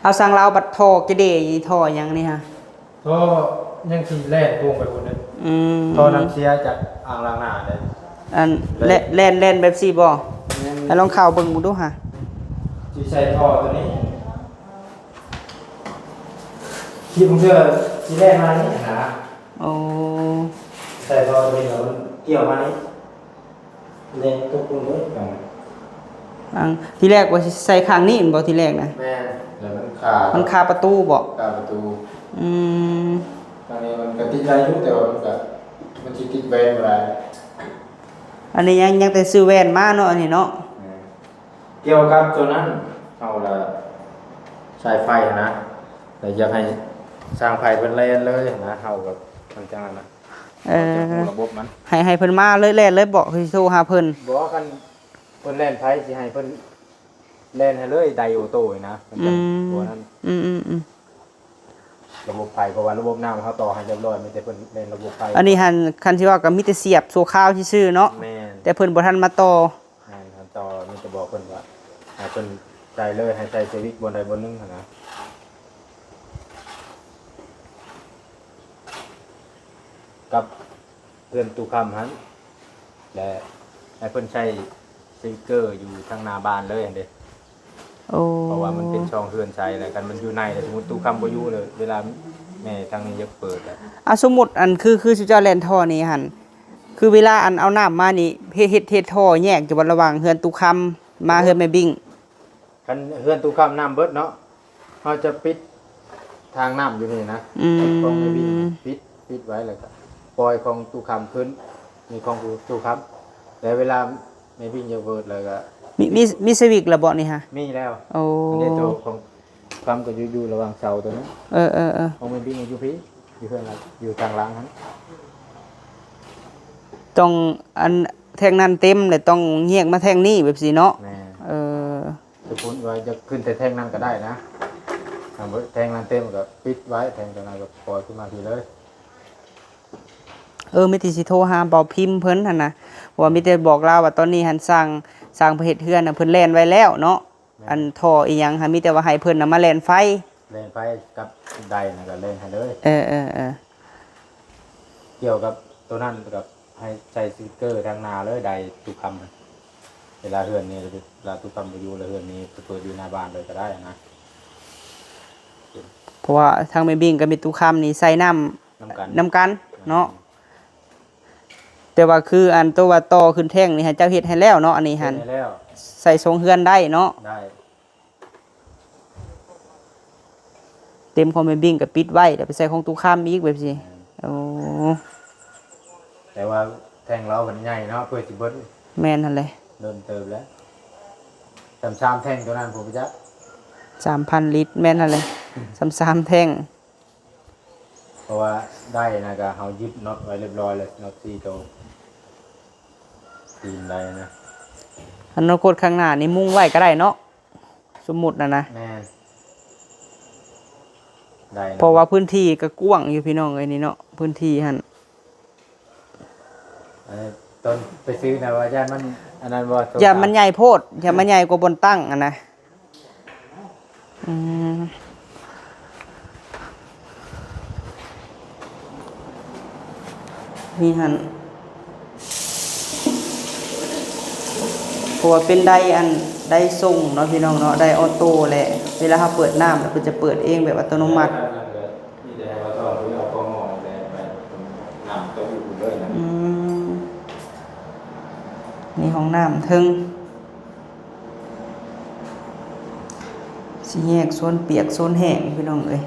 ເອົາ ຊ່າງລາວບັດທໍ່ກະເດ ທໍ່ຫຍັງນີ້ຫະ? ທໍ່ຍັງຊິແລ່ນໂປ່ງໄປພຸ້ນເດ້ ອືມ ທໍ່ນ້ຳເສຍຈາກອ່າງລ້າງໜ້າເດ້ ອັນ ແລ່ນ ແລ່ນ ແລ່ນແບບຊີ້ບໍ່? ແມ່ນ ໃຫ້ລອງເຂົ້າເບິ່ງເບິ່ງດູຫະ ຊິໃສ່ທໍ່ໂຕນີ້ ທີ່ບາງເທື່ອຊິແລ່ນມານີ້ນະ ໂອ້ ໃສ່ທໍ່ໂຕນີ້ແລ້ວມັນກ່ຽວມານີ້ ແລ່ນຕົກລົງເລີຍ ອັງ ທີແລກວ່າຊິໃສ່ຂ້າງນີ້ແມ່ນບໍ່? ທີແລກນະ ແມ່ນ ແລ້ວມັນຄາ ມັນຄາປະຕູບໍ່? ຄາປະຕູ ອືມ ອັນນີ້ມັນກໍຕິດໄດ້ຢູ່ ແຕ່ວ່າມັນກໍ ມັນຊິຕິດແວ່ນບໍ່ໄດ້ ອັນນີ້ຍັງ ຍັງແຕ່ຊື້ແວ່ນມາເນາະ ອັນນີ້ເນາະ ແມ່ນ ກ່ຽວກັບໂຕນັ້ນ ເຮົາລະສາຍໄຟຫັ້ນນະ ແລ້ວຢາກໃຫ້ຊ່າງໄຟເພິ່ນແລ່ນເລີຍຫັ້ນນະ ເຮົາກໍມັນຈັ່ງນັ້ນນະ ເອີ ເຮົາຈະຮູ້ລະບົບມັນ ໃຫ້ ໃຫ້ເພິ່ນມາເລີຍ ແລ່ນເລີຍບໍ ຄືຊິໂທຫາເພິ່ນ? ບໍ່ ຄັນເພິ່ນແລ່ນໄຟ ຊິໃຫ້ເພິ່ນແລ່ນໃຫ້ເລີຍ ໄດໂອໂຕ້ນະ ມັນຈະ ອືມ ຕົວນັ້ນ ອືມໆໆ ລະບົບໄຟ ເພາະວ່າລະບົບນ້ຳເຮົາຕໍ່ໃຫ້ຮຽບຮ້ອຍ ມີແຕ່ເພິ່ນແລ່ນລະບົບໄຟ ອັນນີ້ຫັ້ນ ຄັນຊິເວົ້າກໍມີແຕ່ສຽບຊົ່ວຄາວຊື່ໆເນາະ ແມ່ນ ແຕ່ເພິ່ນບໍ່ທັນມາຕໍ່ ແມ່ນ ຄັນຕໍ່ ບອກເພິ່ນວ່າໃຫ້ເພິ່ນໃສ່ເລີຍ ໃຫ້ໃສ່ສະວິກບ່ອນໃດບ່ອນໜຶ່ງຫັ້ນນະ ກັບເຮືອນຕູ້ຄຳຫັ້ນ ແລະ ໃຫ້ເພິ່ນໃສ່ສະວິກເກີຢູ່ທາງໜ້າບ້ານເລີຍຫັ້ນເດ້. ໂອ້ ເພາະວ່າມັນເປັນຊ່ອງເຮືອນໃສ່ ແລ້ວຄັນມັນຢູ່ໃນ ແລ້ວສົມມຸດຕູ້ຄຳບໍ່ຢູ່ ແລ້ວເວລາແມ່ທາງນີ້ຢາກເປີດອະ ອ່າ ສົມມຸດອັນ ຄື ຄືເຈົ້າແລ່ນທໍ່ນີ້ຫັ້ນ ຄືເວລາອັນເອົານ້ຳມານີ້ ເຮັດ ເຮັດ ເຮັດທໍ່ແຍກຢູ່ບໍ່ ລະຫວ່າງເຮືອນຕູ້ຄຳມາເຮືອນແມ່ບິ້ງ? ຄັນເຮືອນຕູ້ຄຳນ້ຳເບິດເນາະ ເຮົາຈະປິດທາງນ້ຳຢູ່ນີ້ນະ ອືມ ຂອງແມ່ບິ້ງ ປິດ ປິດໄວ້ ແລ້ວກໍປ່ອຍຂອງຕູ້ຄຳຂຶ້ນ ມີຂອງຕູ້ຄຳ ແລ້ວເວລາແມ່ບິ້ງຢາກເປີດ ແລ້ວກໍ ມີ ມີ ມີສະວິກແລ້ວບໍ່ນີ້ຫະ? ມີແລ້ວ. ໂອ້ ອັນນີ້ໂຕຂອງ ຄຳກໍຢູ່ ຢູ່ລະຫວ່າງເສົາໂຕນັ້ນ. ເອີໆໆ ຂອງແມ່ບິ້ງຢູ່ພີ້ ຢູ່ເຮືອນ ຢູ່ທາງຫຼັງຫັ້ນ ຕ້ອງ ອັນ ແທ່ງນັ້ນເຕັມ ແລ້ວຕ້ອງແຍກມາແທ່ງນີ້ແບບຊີ້ເນາະ. ແມ່ນ. ເອີ ສົມມຸດວ່າຢາກຂຶ້ນແຕ່ແທ່ງນັ້ນກໍໄດ້ນະ ຖ້າບໍ່ແທ່ງນັ້ນເຕັມກໍປິດໄວ້ ແທ່ງຕົວນັ້ນກໍປ່ອຍຂຶ້ນມາພີ້ເລີຍ. ເອີ ມີແຕ່ຊິໂທຫາເບົາພິມເພິ່ນຫັ້ນນະ ເພາະວ່າມີແຕ່ບອກລາວວ່າຕອນນີ້ຫັ້ນ ຊ່າງ ຊ່າງເພິ່ນເຮັດເຮືອນນະ ເພິ່ນແລ່ນໄວ້ແລ້ວເນາະ. ແມ່ນ. ອັນທໍ່ອີ່ຫຍັງຫັ້ນ ມີແຕ່ວ່າໃຫ້ເພິ່ນນະມາແລ່ນໄຟ ແລ່ນໄຟກັບໄດນະ ກໍແລ່ນໃຫ້ເລີຍ. ເອີໆໆ ກ່ຽວກັບໂຕນັ້ນ ກໍໃຫ້ໃສ່ສະວິກເກີທາງໜ້າເລີຍ ໄດຕູ້ຄຳ ເວລາເຮືອນນີ້ ເວລາຕູ້ຄຳບໍ່ຢູ່ ແລ້ວເຮືອນນີ້ໄປເປີດຢູ່ໜ້າບ້ານເລີຍກໍໄດ້ນະ. ເພາະວ່າທາງແມ່ບິ້ງກັບແມ່ຕູ້ຄຳນີ້ໃຊ້ນ້ຳ ນຳກັນ ນຳກັນເນາະ. ແຕ່ວ່າຄືອັນໂຕວ່າຕໍ່ຂຶ້ນແທ່ງນີ້ ໃຫ້ເຈົ້າເຮັດໃຫ້ແລ້ວເນາະ ອັນນີ້ຫັ້ນ ເຮັດໃຫ້ແລ້ວ ໃສ່ຊ່ອງເຮືອນໄດ້ເນາະ. ໄດ້. ເຕັມຂອງແມ່ບິ້ງກໍປິດໄວ້ ແລ້ວໄປໃສ່ຂອງຕູ້ຄຳອີກແບບຊີ້. ແມ່ນ. ໂອ້ ແຕ່ວ່າແທ່ງລາວມັນໃຫຍ່ເນາະ ເພື່ອຊິເບິດ. ແມ່ນຫັ້ນແຫຼະ. ດົນເຕີບແລ້ວ ສ່ຳສາມແທ່ງໂຕນັ້ນ ຜູ້ຈັກ ສາມພັນລິດ. ແມ່ນຫັ້ນແຫຼະ ສ່ຳສາມແທ່ງ. ເພາະວ່າໄດນະ ກະເຮົາຍຶດນັອດໄວ້ຮຽບຮ້ອຍແລ້ວ ນັອດສີ່ໂຕ ຕີນໄດນະ. ອະນາຄົດຂ້າງໜ້ານີ້ມຸງໄວ້ກໍໄດ້ເນາະ ສົມມຸດນະນະ. ແມ່ນ. ໄດ້ເນາະ ເພາະວ່າພື້ນທີ່ກໍກວ້າງຢູ່ພີ່ນ້ອງເອີຍ ນີ້ເນາະ ພື້ນທີ່ຫັ້ນ. ເອີ ຕອນໄປຊື້ນະວ່າຢ້ານມັນອັນນັ້ນບໍ່ ຢ້ານມັນໃຫຍ່ໂພດ ຢ້ານມັນໃຫຍ່ກວ່າບ່ອນຕັ້ງຫັ້ນນະ. ອືມ ນີ້ຫັ້ນ ເພາະວ່າເປັນໄດອັນ ໄດສົ່ງເນາະ ພີ່ນ້ອງເນາະ ໄດອໍໂຕ້ແຫຼະ. ເວລາເຮົາເປີດນ້ຳແລ້ວ ເພິ່ນຈະເປີດເອງແບບອັດຕະໂນມັດ. ມີແຕ່ໃຫ້ວ່າຕ້ອງໄປເອົາກອງໝໍ້ແລ້ວໄປ ນ້ຳຕົກຢູ່ພຸ້ນເລີຍນະ. ອືມ ນີ້ຫ້ອງນ້ຳເທິງ ຊິແຍກໂຊນປຽກໂຊນແຫ້ງ ພີ່ນ້ອງເອີຍ.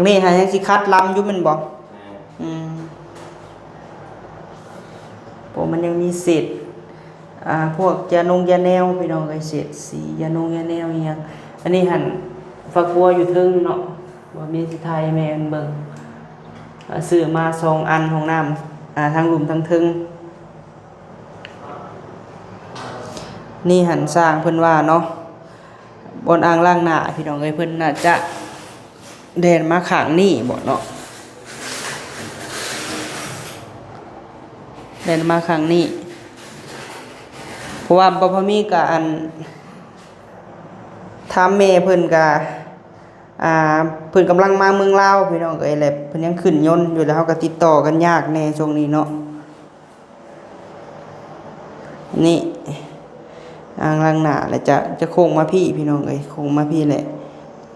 ນີ້ຫາຍັງຊິຂັດລຳຢູ່ແມ່ນບໍ່? ແມ່ນ. ອືມ ໂອ້ ມັນຍັງມີເສດ ອ່າ ພວກຢານົງຢາແນວ ພີ່ນ້ອງເອີຍ ເສດສີຢານົງຢາແນວອີ່ຫຍັງ. ອັນນີ້ຫັ້ນ ຝັກບົວຢູ່ເທິງເນາະ ບໍ່ມີ ຊິຖ່າຍໃຫ້ແມ່ເບິ່ງ. ອ່າ ຊື້ມາສອງອັນ ຫ້ອງນ້ຳ ອ່າ ທັງລຸ່ມທັງເທິງ. ນີ້ຫັ້ນ ຊ່າງເພິ່ນວ່າເນາະ ບ່ອນອ່າງລ້າງໜ້າ ພີ່ນ້ອງເອີຍ ເພິ່ນໜ້າຈະແລ່ນມາຂ້າງນີ້ບໍເນາະ ແລ່ນມາຂ້າງນີ້. ເພາະວ່າບໍ່ພໍມີກະອັນ ຖາມແມ່ເພິ່ນກະ ອ່າ ເພິ່ນກຳລັງມາເມືອງລາວ ພີ່ນ້ອງເອີຍ ແລະ ເພິ່ນຍັງຂຶ້ນຍົນຢູ່ ແລ້ວເຮົາກໍຕິດຕໍ່ກັນຍາກແດ່ຊ່ວງນີ້ເນາະ. ນີ້ ອ່າງລ້າງໜ້າ ແລ້ວຈະ ຈະໂຄ້ງມາພີ້ ພີ່ນ້ອງເອີຍ ໂຄ້ງມາພີ້ແຫຼະ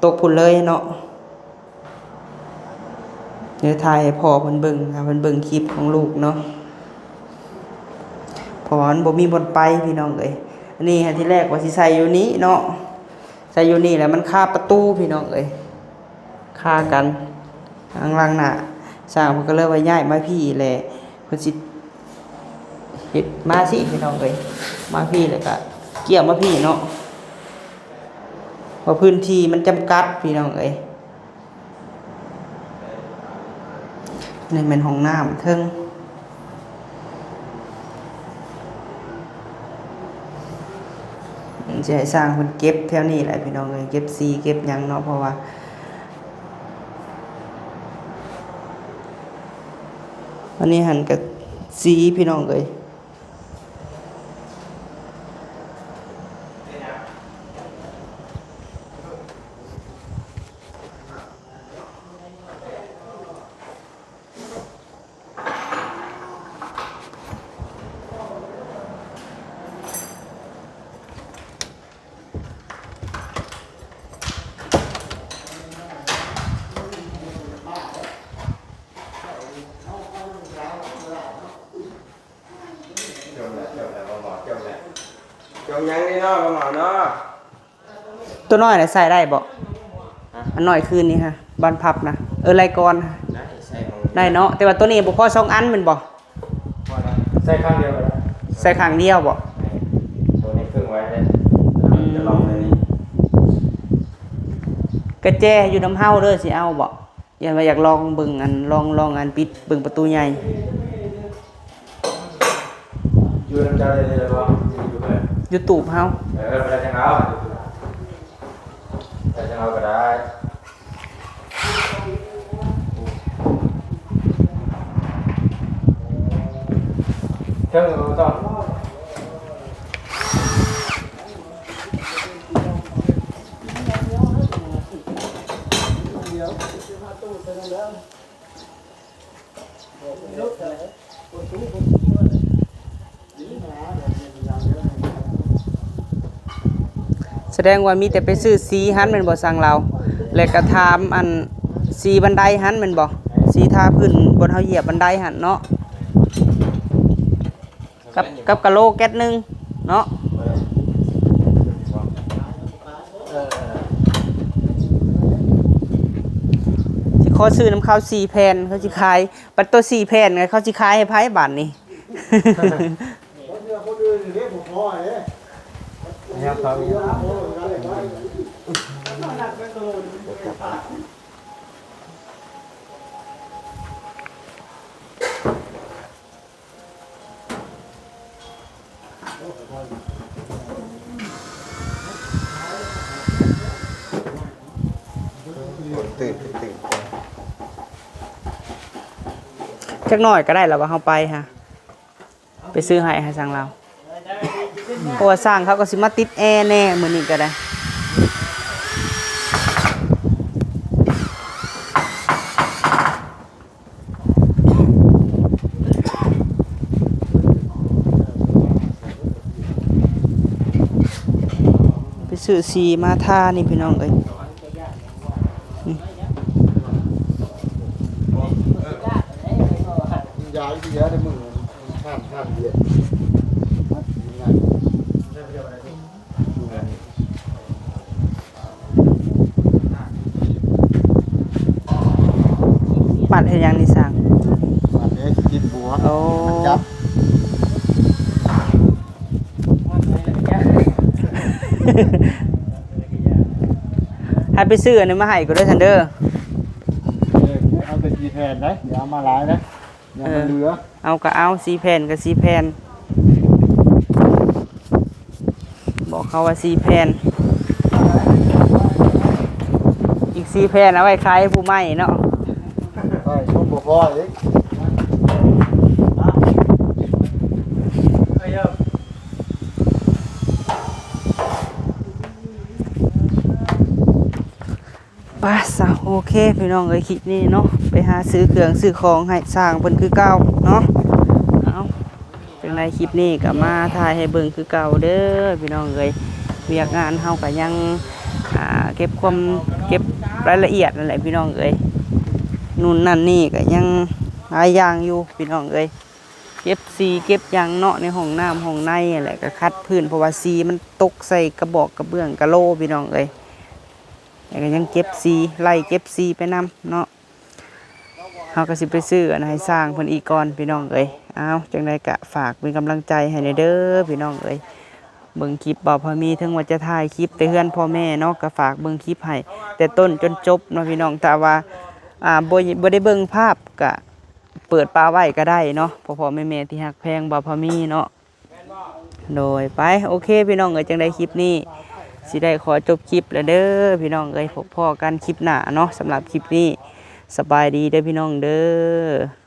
ຕົກພຸ້ນເລີຍເນາະ. ດຽວຖ່າຍໃຫ້ພໍ່ເພິ່ນເບິ່ງ ຖ້າເພິ່ນເບິ່ງຄລິບຂອງລູກເນາະ ເພາະວ່າມັນບໍ່ມີບ່ອນໄປ ພີ່ນ້ອງເອີຍ. ອັນນີ້ຫັ້ນ ທີແລກວ່າຊິໃສ່ຢູ່ນີ້ເນາະ ໃສ່ຢູ່ນີ້ ແລ້ວມັນຄາປະຕູ ພີ່ນ້ອງເອີຍ ຄາກັນ ອ່າງລ້າງໜ້າ. ຊ່າງເພິ່ນກໍເລີຍວ່າຍ້າຍມາພີ້ແຫຼະ ເພິ່ນຊິເຮັດມາຊີ້ ພີ່ນ້ອງເອີຍ ມາພີ້ ແລ້ວກໍກ້ຽວມາພີ້ເນາະ ເພາະພື້ນທີ່ມັນຈຳກັດ ພີ່ນ້ອງເອີຍ. ນີ້ແມ່ນຫ້ອງນ້ຳເທິງ ຊິໃຫ້ຊ່າງເພິ່ນເກັບແຖວນີ້ແຫຼະ ພີ່ນ້ອງເອີຍ ເກັບສີເກັບຫຍັງເນາະ ເພາະວ່າ ອັນນີ້ຫັ້ນກະສີ ພີ່ນ້ອງເອີຍ. ຈົມຍັງນີ້ເນາະ ບໍ່ເໝົາເນາະ. ຕົວນ້ອຍນະໃສ່ໄດ້ບໍ່? ຮະ? ອັນນ້ອຍຄືນນີ້ຮະ ບານພັບນະ ເອີ ໄລ່ກ່ອນ ໄດ້ໃສ່ຂອງ ໄດ້ເນາະ. ແຕ່ວ່າຕົວນີ້ບໍ່ພໍສອງອັນແມ່ນບໍ່? ພໍແລ້ວ ໃສ່ຂ້າງດຽວກໍໄດ້ ໃສ່ຂ້າງດຽວບໍ່? ແມ່ນ ຕົວນີ້ເຄິ່ງໄວ້ເດ້. ອືມ ຈະລອງໃນນີ້ ກະແຈຢູ່ນຳເຮົາເດີ ຊິເອົາບໍ່? ຢ້ານວ່າຢາກລອງເບິ່ງອັນ ລອງ ລອງອັນ ປິດເບິ່ງປະຕູໃຫຍ່. ຢູ່ນຳເຈົ້າໄດ້ເລີຍບໍ່? ຢູ່ເພິ່ນ ຢູ່ຕູບເຮົາ. ເອີ ໄປຈັງເອົາ ໄປຈັ່ງເອົາກໍໄດ້. ເທິງບໍ່ຕ້ອງ. ສະແດງວ່າມີແຕ່ໄປຊື້ສີຫັ້ນແມ່ນບໍ່ ຊ່າງລາວ? ແລະກະຖາມອັນສີບັນໄດຫັ້ນແມ່ນບໍ່? ສີທາພື້ນບ່ອນເຮົາຢຽບບັນໄດຫັ້ນເນາະ. ກັບ ກັບກະໂລແກັດໜຶ່ງເນາະ. ຊິຂໍຊື້ນຳເຂົາສີ່ແຜ່ນ ເຂົາຊິຂາຍ ບັດໂຕສີ່ແຜ່ນ ເຂົາຊິຂາຍໃຫ້ໃຜບາດນີ້? ຕື່ນ ຕື່ນ ຈັກໜ້ອຍກໍໄດ້ລະວ່າເຮົາໄປຫາ ໄປຊື້ໃຫ້ ໃຫ້ຊ່າງລາວ ເພາະວ່າຊ່າງເຂົາກໍຊິມາຕິດແອແດ່ມື້ນີ້ກໍໄດ້. ໄປຊື້ສີມາທານີ້ພີ່ນ້ອງເອີຍ ນີ້ ຢາຍເບຍໃນມື ຫ້າມ ຫ້າມເບຍ ປັດເຮັດຫຍັງນີ້ຊ່າງ? ປັດເຮັດຕິດບົວ. ໂອ້ ມັນຈັບ ໃຫ້ໄປຊື້ອັນນີ້ມາໃຫ້ກູເດີ ຊັ້ນເດີ. ເອີ ເອົາແຕ່ສີ່ແຜ່ນໄດ໋ ຢ່າເອົາມາຫຼາຍເດີ ຢ່າມັນເຫຼືອ. ເອີ ເອົາກໍເອົາ ສີ່ແຜ່ນກໍສີ່ແຜ່ນ ບອກເຂົາວ່າສີ່ແຜ່ນ ອີກສີ່ແຜ່ນເອົາໄວ້ຂາຍໃຫ້ຜູ້ໃໝ່ເນາະ. ໃຊ່ ຄົນບໍ່ພໍອີກ. ໄປຊະ ໂອເຄພີ່ນ້ອງເອີຍ ຄລິບນີ້ເນາະ ໄປຫາຊື້ເຄື່ອງຊື້ຂອງໃຫ້ຊ່າງເພິ່ນຄືເກົ່າເນາະ. ເອົາ ຈັ່ງໃດຄລິບນີ້ກໍມາຖ່າຍໃຫ້ເບິ່ງຄືເກົ່າເດີພີ່ນ້ອງເອີຍ. ວຽກງານເຮົາກໍຍັງ ອ່າ ເກັບຄວາມ ເກັບລາຍລະອຽດນັ້ນແຫຼະພີ່ນ້ອງເອີຍ ນູ່ນນັ້ນນີ້ກໍຍັງຫຼາຍຢ່າງຢູ່ພີ່ນ້ອງເອີຍ. ເກັບສີເກັບຫຍັງເນາະ ໃນຫ້ອງນ້ຳຫ້ອງໃນຫັ້ນແຫຼະ ກໍຂັດພື້ນ ເພາະວ່າສີມັນຕົກໃສ່ກະບອກກະເບື້ອງກະໂລພີ່ນ້ອງເອີຍ. ແລ້ວກໍຍັງເກັບສີ ໄລ່ເກັບສີໄປນຳເນາະ. ເຮົາກໍຊິໄປຊື້ອັນໃຫ້ຊ່າງເພິ່ນອີກກ່ອນພີ່ນ້ອງເອີຍ. ອ້າວ ຈັ່ງໃດກໍຝາກເປັນກຳລັງໃຈໃຫ້ແດ່ເດີພີ່ນ້ອງເອີຍ. ເບິ່ງຄລິບບ່າວພາມີ ເຖິງວ່າຈະຖ່າຍຄລິບແຕ່ເຮືອນພໍ່ແມ່ເນາະ ກໍຝາກເບິ່ງຄລິບໃຫ້ແຕ່ຕົ້ນຈົນຈົບເນາະພີ່ນ້ອງ. ຖ້າວ່າ ອ່າ ບໍ່ ບໍ່ໄດ້ເບິ່ງພາບ ກະເປີດປະໄວ້ກໍໄດ້ເນາະ ພໍ່ໆແມ່ໆທີ່ຮັກແພງບ່າວພາມີເນາະ. ໂດຍ ໄປ ໂອເຄພີ່ນ້ອງເອີຍ ຈັ່ງໃດຄລິບນີ້ຊິໄດ້ຂໍຈົບຄລິບແລ້ວເດີພີ່ນ້ອງເອີຍ. ພົບພໍ້ກັນຄລິບໜ້າເນາະ ສຳລັບຄລິບນີ້ ສະບາຍດີເດີພີ່ນ້ອງເດີ.